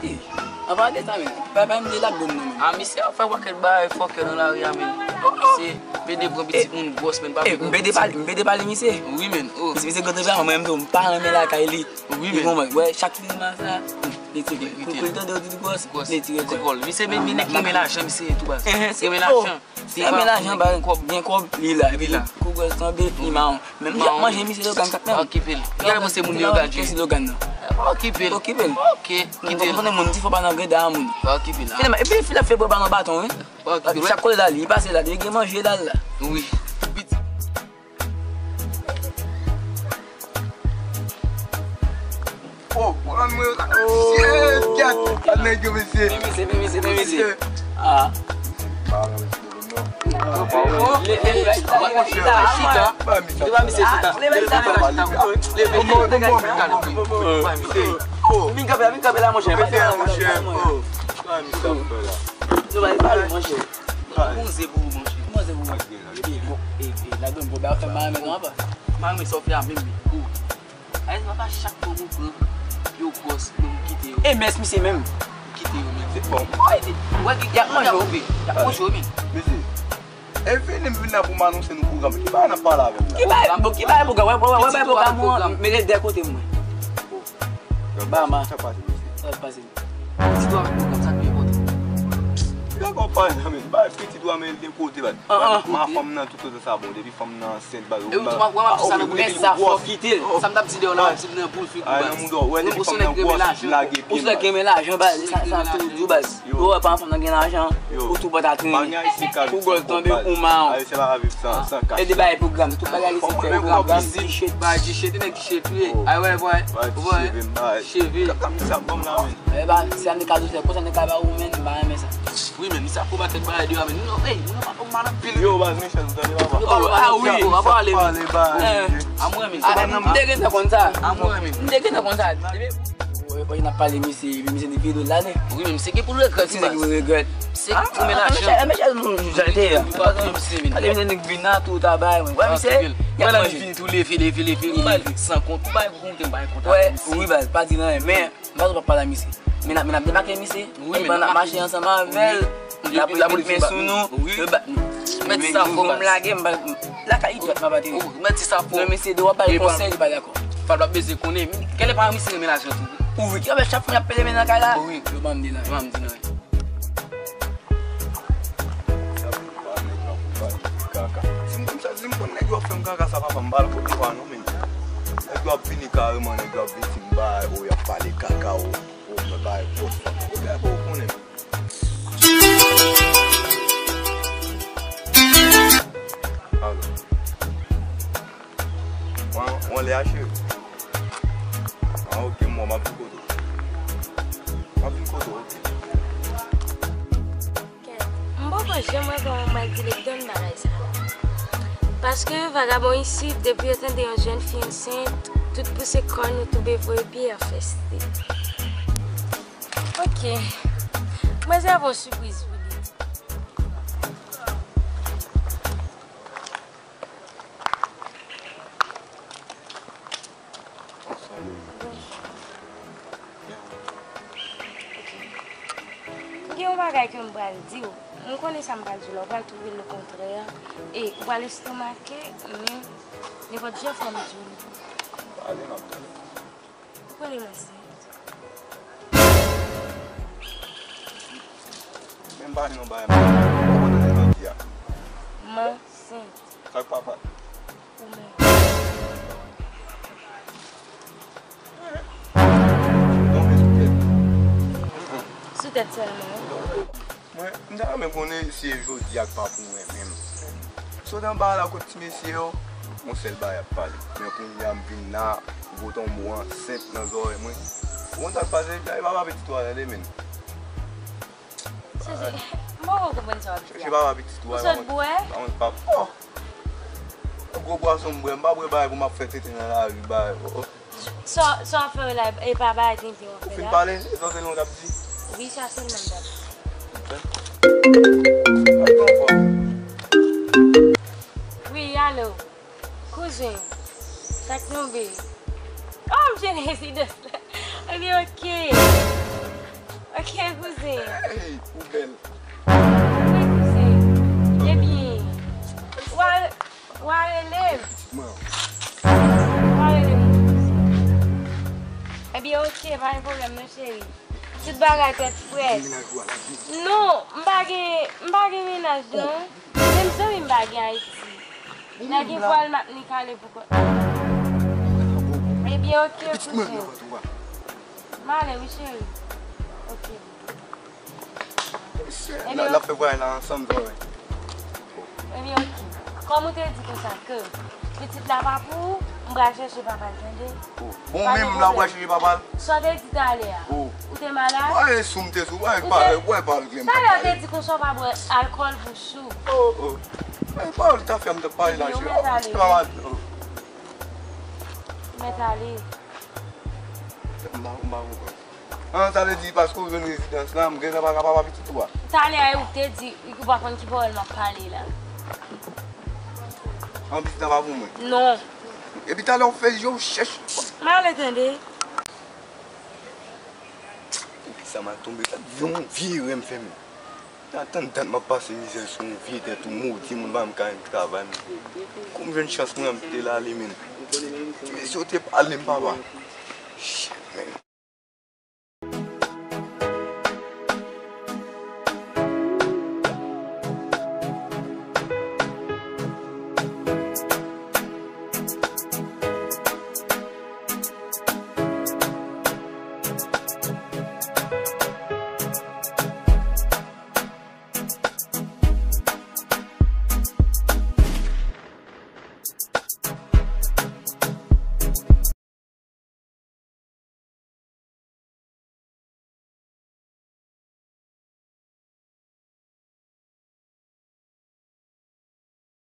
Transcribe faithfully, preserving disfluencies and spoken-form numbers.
Ey, an palan de sa, men, pa, pa menm de lap bon non, men. A, misye ap fè yon pakèt bagay fòkè nan lari a, men. Misye pede pran pitit moun gwòs, men, pa pede pran pitit. M pede pale, m pede pale misye. Wi, men, oh. Misye, misye gade la, mwen menm tou, m pa renmen lakay li. Wi, men. Li konprann, wè, chak filma sa, li tire. Kou, kou l tande yo di gwòs, li tire kò l. Misye, men, li renmen lajan, misye, tou baz. Li renmen lajan. Si renmen lajan, ba, gen kòb, li la. Epi kou gwòs tonbe, li mawon. Menm jan manje misye Logan kat menm. Okipe l. Gade mwen se moun yo gade. Kèsi Logan nan. Okipe l. Okipe l. Ok, kite l. Moun di fò pa nan greda a moun. Okipe l. Finalman, epi fi la fè bwè ba nan baton, wi. Okipe l. Chak kote la, li pase la, li gen manje la, la. Wi. Tout piti. Oh, pran mwen la. Shit, gad. Gad nèg yo, mesye. Men mesye, men mesye, men mesye. Ah. Leve, leve, chita, chita. Leve, misye, chita. Leve, chita. Leve, chita. Vin kanpe la, vin kanpe la, monchè. Nou va pale, monchè. Kòman se pou ou, monchè? Kòman se pou ou? Ey, ey, ey, ladann, bro, ba fè m pa renmen non, apa. M pa renmen sa w fè a menm, men. Ayè, se pa chak fwa ou pran yo gwòs, men ou kite yo. E mès misye menm. Ou kite yo, men. Se bon. Wè, y ap manje w. Y ap manje w, men. Mesye, e vini, m vin la pou m anonse nou pwogram. Ki bagay n ap pale avè m la? Ki bagay, bon, ki bagay pwogram? Wè, wè, wè, wè, bagay pwogram ou an, mete l dèyè kote mwen. Ba ma. Sa k pase, mesye? Sa k pase? Pitit ou a menm pwogram, sa k pi enpòtan. Pitit ou a menm, bay pitit ou a menm de kote, baz. Ma fanm nan tout otan sa bon, depi fanm nan ansent, baz. E ou tou, wè, wè, sa nan gwosès sa, fò kite l. Sa m t ap di deyò la, m ap di l nan boul figi w, baz. Ou se nèg renmen lajan, baz. Ou se nèg renmen lajan, baz. Sa, sa tou di w, baz. Ou wè, pa fanm nan gen lajan, ou tou pòt a trennen. Kou gwòs tonbe, ou mawon. Ede bay pwogram, tout bagay isit fè pwogram, ti chèt. Bay ti chèt, nèg ti chèt, wi. Ay, wè, wè. Cheve. Kamisa bon la, men. E ba, si a nèg ka dou fè konsa, nèg ka ba ou, men, m pa renmen sa. Wi, men, misye ap pran pakèt bagay deyò, men. Non, ey, nou pa mal anpil. Yo, baz, Michel, ou tande papa? Oh, ah wi. Ap pale, baz. A mwen, men. M te gentan konn sa. A mwen, men. M te gentan konn sa. Oye, n ap pale misye, epi misye di videyo l la, ne? Wi, men misye gen pou l regrèt, wi, baz. Misye gen pou l regrèt. Misye ki renmen lajan. Mesye, nou jan te ye a. Wi, baz, misye vin. Ale, misye nèg vin la, tout a bay, mwen. Wè, misye, y ap manje. Fini tou, leve, leve, leve, ou bay san kont, ou bay pou konte, bay kont. Wè, wi, baz, pa di nan, men. M pa t ap pale a misye. Men n ap, men n ap debake misye. Wi, men n ap mache ansanm avè l. L ap met men sou nou. Wi. Mèt sa fò, baz. M lage, m pa, lakay li dwat, m pa pati. Mèt sa fò. Non, misye, de w ap ba l konsèy, li pa dakò. Fò l ap bezwen konnen. Kèlè pa misye renmen lajan tou. Wi, ki ap chak fwa y ap pede men nan kay la. Wi. Yo ban m di nan. Yo ban m di nan. Sa pou pa nèg la pou pale kaka. Si m konn sa, si m konn nèg yo ap fè m kaka, sa papa m pa al kote w a non, men. Nèg yo ap vini kareman, nèg yo ap vin di m bay, o, y ap pale kaka, o, o, mwen bay bòs la. O, gade, o, konnen. Alo. Wan, wan lè a, cheri. Ah, ok, m wè, m ap vin kote w. M ap vin kote w, ok. Kèt, m poko janm wè kòman m pral deal ak donn bagay sa la. Paske vagabon isit, depi yo tande yon jèn fi ansent, tout pouse kòn yo, toube voye pye, y ap fè site. Ok. Mwen se ap yon sipriz pou li. M gen yon bagay ke m pral di w. M konnen sa m pral di w la, ou pral twouve l okontrè. E ou pral estomake, men nenpòt jan fò m di w li. Pale, m ap tande. Ou konnen m ansent. Men m pa di yon bagay, m pa konnen sa w di a. M ansent. Sa k papa l? Ou menm. Tonbe sou tèt. Sou tèt sèlman, wi. Mwen, m ta renmen konnen si e jodi a k pa pou mwen menm. Sot anba la kot ti mesye yo, yon sèl bagay ap pale. Men kounye a m vin la, ou pote yon mo ansent nan zòrèy mwen. Ou konn sa k pase? E papa pitit ou a, tande, men. Sezi, m poko konprann sa w ap di a. Chèche papa pitit ou a. Ou sot bwè? Pa konn pap. Oh! Gwo bwason m bwè, m pa bwè bagay pou m ap fè tenten nan lari, bagay. Oh, oh. Sa, sa w ap fè la, e pa bagay tenten w ap fè la? Ou fin pale? E sa sèlman w t ap di? Wi, sa sèlman m t ap di. Wi, alo. Kouzen, sa k tonbe? Oh, m jwenn rezidans la. Ebyen, oke. Ke kouzen? Hey, ou bèl. Ke kouzen? Ebyen, w a, w a rele m. Mwen. W a rele m. Ebyen, oke, pa gen pwoblèm non, cheri. Tout bagay tèt frèt. Mennaj ou a la vi. Non, m pa gen, m pa gen mennaj non. Menm zanmi m pa gen Ayiti. Nèg gen vwal m ap ni kale pou kont mwen. Ebyen, oke, Pitit mwen kouzen. Nan vant ou a. M ale wi, cheri. Oke. L ap fè vwayaj la ansanm, zòrèy. Ebyen, oke. Kòm ou te di konsa ke pitit la pa pou ou, m pral chèche papa l, tande? Bon, menm la w pral chèche papa l. Sa w te di talè a? Oh. Ou te malad? Wè, sou m te sou, wè, Ou pa, te- wè, pa l grenn. Talè a w te di konsa w pa bwè alkòl pou sou. Oh, oh. Wè, pa l ta fè m te pale la, Yo cheri. mèt ale. Se pa mal. Oh. Mèt ale. M pa, m pa konprann. An, sa vle di paske w jwenn rezidans la, m gentan pa ka papa pitit ou a. Talè a ou te di, ou pa konn ki pawòl m ap pale la. An, pitit la pa pou mwen. Non. Epi talè w fè je w chèch. M ale tande. Epi sa m al tonbe la, yon vye rèm fè m. Tann dat m ap pase mizè sou yon vye tèt ou modi, moun pa m ka travay. Kòm jwenn chans mwen, m te la ale menm. Mesye, w te pale m, papa.